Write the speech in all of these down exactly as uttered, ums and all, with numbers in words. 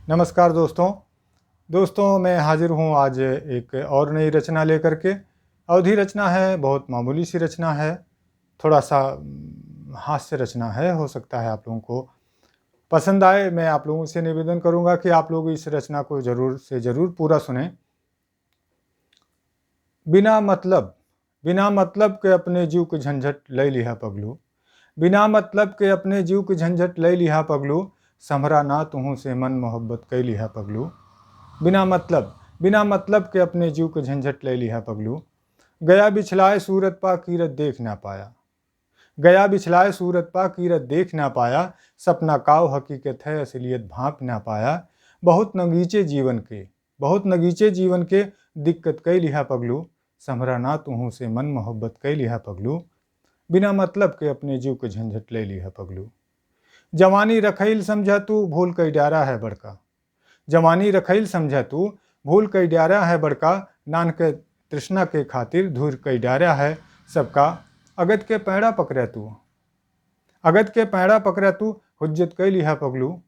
नमस्कार दोस्तों। दोस्तों, मैं हाजिर हूँ आज एक और नई रचना लेकर के। अवधी रचना है, बहुत मामूली सी रचना है, थोड़ा सा, उम, हास्य रचना है, हो सकता है आप लोगों को पसंद आए। मैं आप लोगों से निवेदन करूँगा कि आप लोग इस रचना को ज़रूर से ज़रूर पूरा सुनें। बिना मतलब, बिना मतलब के अपने जीव के झंझट लइ लिहा पगलू। बिना मतलब के अपने जीव के झंझट लइ लिहा पगलू। सम्हरा ना तुहूँ से मन मोहब्बत कइ लिहा पगलू। बिना मतलब, बिना मतलब के अपने जीव के झंझट लइ लिहा पगलू। गया बिछलाए सूरत पा कीरत देख ना पाया। गया बिछलाए सूरत पा कीरत देख ना पाया। सपना काव हकीकत है असलियत भांप ना पाया। बहुत नगीचे जीवन के, बहुत नगीचे जीवन के दिक्कत कइ लिहा पगलू। सम्हरा ना तुहूँ से मन मोहब्बत कइ लिहा पगलू। बिना मतलब के अपने जीव के झंझट लइ लिहा पगलू। जवानी रखइल समझा तू भूल कइ डारा है बड़का। जवानी रखइल समझा तू भूल कइ डारा है बड़का। नान के तृष्णा के खातिर धूर कइ डारा है सबका। अगत के पैड़ा पकड़ा तू, अगत के पैड़ा पकड़ा तू हुज्जत कइ लिहा पगलू।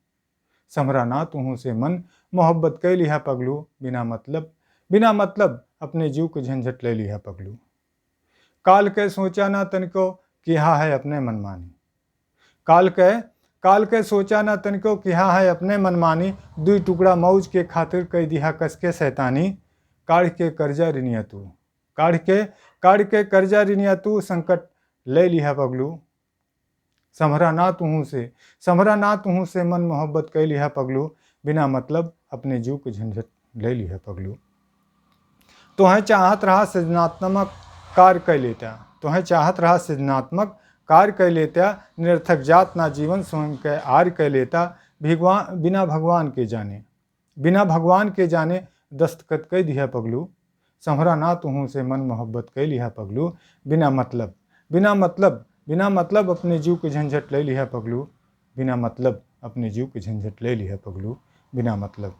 सम्हरा ना तुहूँ से मन मोहब्बत कइ लिहा पगलू। बिना मतलब, बिना मतलब अपने जीव के झंझट लइ लिहा पगलू। काल के सोचा ना तनिको किहा है अपने मनमानी। काल के, काल के सोचा ना तनिको किहा है अपने मनमानी। दुई टुकड़ा मौज के खातिर कइ दिहा कस के शैतानी। काढ़ के कर्जा रिनिया तू, काढ़ के, काढ़ के कर्जा रिनिया तू संकट लइ लिहा पगलू। सम्हरा ना तुहूँ से, सम्हरा ना तुहूँ से मन मोहब्बत कइ लिहा पगलू। बिना मतलब अपने जीव के झंझट लइ लिहा पगलू। तोहें चाहत रहा सृजनात्मक कार्य कइ लेता, तोहें चाहत रहा सृजनात्मक कार्य कइ लेता। निरर्थक जात ना जीवन स्वयं के आर्य कइ लेता। भिगवा-, बिना भगवान के जाने, बिना भगवान के जाने दस्तखत कइ दिहा पगलू। सम्हरा ना तुहूँ से मन मोहब्बत कइ लिहा पगलू। बिना मतलब, बिना मतलब, बिना मतलब अपने जीव के झंझट लइ लिहा पगलू। बिना मतलब अपने जीव के झंझट लइ लिहा पगलू। बिना मतलब,